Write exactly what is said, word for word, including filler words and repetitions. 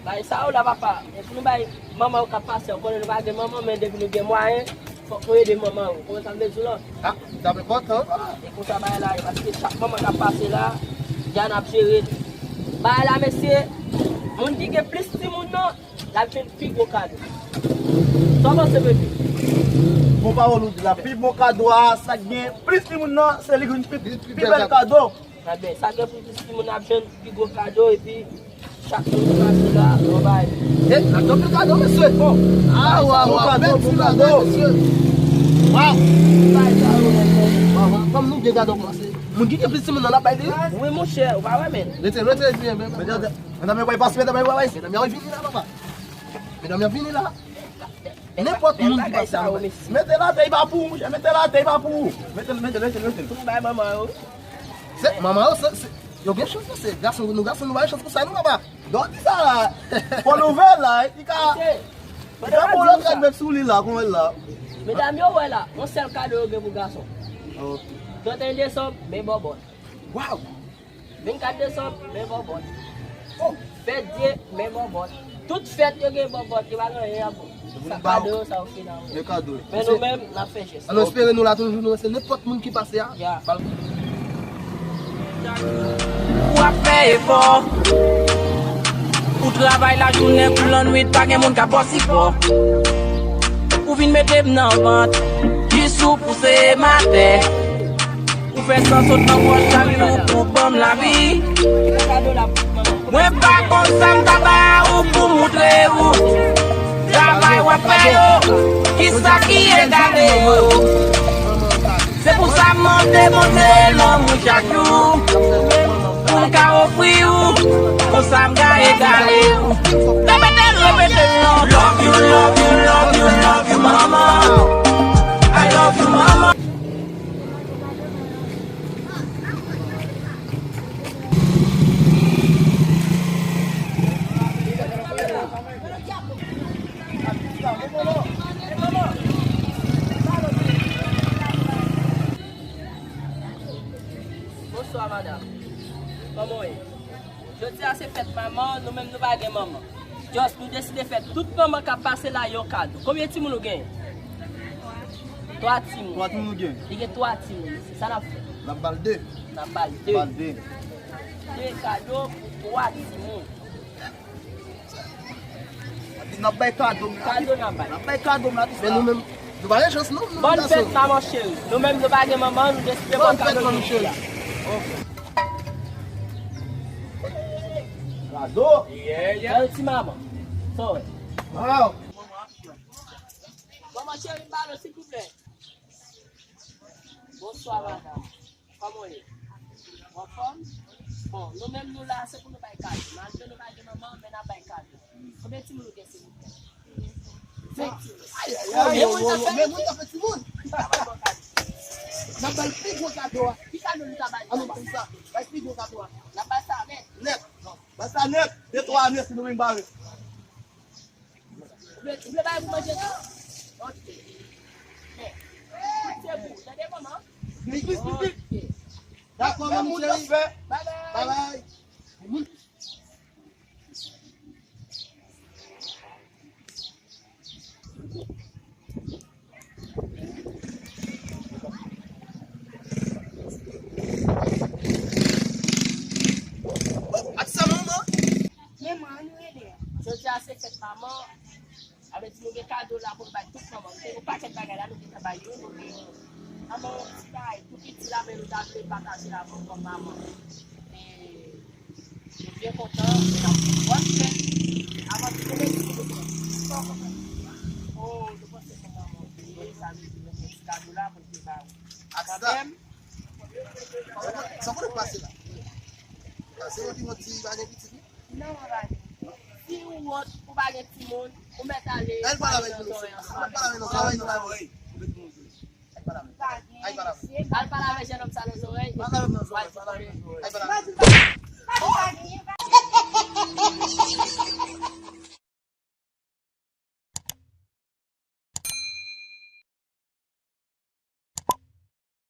Bay sa yo la, papa. E pou nou bay manman yo k ap pase, ou konnen nou pa gen manman, men depi nou gen mwayen, fòk nou ede manman yo. Ou konprann sa m vle di w la? Ah, sa enpòtan. E konsa bagay la ye, paske chak manman k ap pase la, Dyana ap jere l. Bagay la, mesye, moun ki gen plis timoun nan, l ap jwenn pi gwo kado. Sa w panse, bebe? Bon pawòl ou di la, pi bon kado a, sa k gen plis timoun nan, se li ki jwenn pi, pi bèl kado. Ebyen, sa gen pou plis timoun ap jwenn pi gwo kado, epi chak moun ki pase la, yo bay. E, n ap tann kado, mesye. Bon. Ah, waw, waw, bèl ti kado, mesye. Waw. Bay sa yo, men. Waw, waw, fanm nou gen kado kòmanse. Moun ki gen plis timoun nan, n ap bay li. Wi, monchè, ou pa wè, men. Rete, rete, rete, men, men, men. Medam yo pral pase, medam yo pral pase. Medam yo vini la, papa. Medam yo vini la. Nenpòt moun ki pase a, mesye. Mete l atè, li pa pou ou, monchè, mete l atè, li pa pou ou. Mete l, mete l, mete l, mete l. Pou nou bay manman yo. Se, manman yo, se, se, yo gen chans, non, se gason, nou gason, nou bay chans pou sa, non, papa. Donk, di sa la. Fò l ouvè la, li ka, li ka bon lòt rad met sou li la, kòman l la. Medam yo wè la, yon sèl kado yo gen pou gason. Ok. Trannteyen desanm, men bòbòt. Waw! Vennkat desanm, men bòbòt. Oh! Fèt Dye, men bòbòt. Tout fèt yo gen bòbòt, yo pa gen anyen ankò. Sa kado yo, sa yo fini. Men kado. Men nou menm, n ap fè jès. Ann espere nou la toujou, nou se nenpòt moun ki pase a. Ya. W ap fè efò. Ou travay lajounen kou lannwit, pa gen moun k ap ba w sipò. Ou vin mete m nan vant, jis ou pouse m atè. Ou fè san sot nan pòch chak jou pou ban m lavi. Mwen pa konn sa m ta ba ou pou moutre ou. Travay w ap fè yo, kisa ki egale yo? Se pou sa m mande Bondye lanmou chak jou. Pou m ka ofri ou, konsa m ka egale ou. Repete l, repete l non. Love you, love you, love you, love you, mama. I love you, mama. Bonswa, madam. Kòman w ye? Jodi a se fèt manman, nou menm nou pa gen manman. Just nou deside fè tout manman k ap pase la yon kado. Konbyen timoun ou genyen? Twa timoun. Twa timoun ou genyen? Li gen twa timoun. Se sa n ap fè. N ap ba l de. N ap ba l de. Ba l de. De kado pou twa timoun. N ap bay kado m la. Kado n ap bay. N ap bay kado m la, tout sa. Men nou menm, nou pa gen chans non, nou gason. Bòn fèt, manman cheri. Nou menm, nou pa gen manman, nou deside ba w kado jodi a. Ok. Kado. Yeah, yeah. Bèl ti manman. Sa w wè? Wow. Manman cheri, m ba l silvouplè. Bonswa, madam. Kòman w ye? Ou anfòm? Bon, nou menm nou la, se pou nou bay kado. Malgre nou pa gen manman, men n ap bay kado. Konbyen timoun ou gen, silvouplè? Senk timoun. Ay, ay, ay, men moun nan fè timoun. N ap bay pi gwo kado a. Ki kado nou ta bay? An nou bay sa. Bay pi gwo kado a. N ap bay sa nèt. Nèt. Bay sa nèt. De twa ane, si nou vin bare. Ou vle, ou vle bay pou manje tou? Ok. Men, tout se pou ou, tande manman? Vin plis, vin plis. Ok. Dakò, manmi cheri. Bye bye. Bye bye. Ati sa manman? Men mwen, ann rele. Jodi a se fèt manman. Sa vle di nou gen kado la pou nou bay tout manman. Nou gen yon pakèt bagay la, nou gentan bay yo, nou gen manman yon ti bagay tou piti la, men nou ta vle pataje l avè w kòm manman. E nou byen kontan, e n ap fè bòn fèt. Avan tou, nou mèsi pou nou fè. Sa w kontan? O, nou panse kòman manman, sa vle di nou gen ti kado la pou nou te ba ou. Ak sa, kanmenm. Sa w konnen k pase la? Pase yon ti, yon ti bagay piti. Non, mwen pa gen. Si ou wont, ou pa gen timoun, ou mèt ale pale nan zòrèy ansanm. Al pale avè jennonm sa nan zòrèy.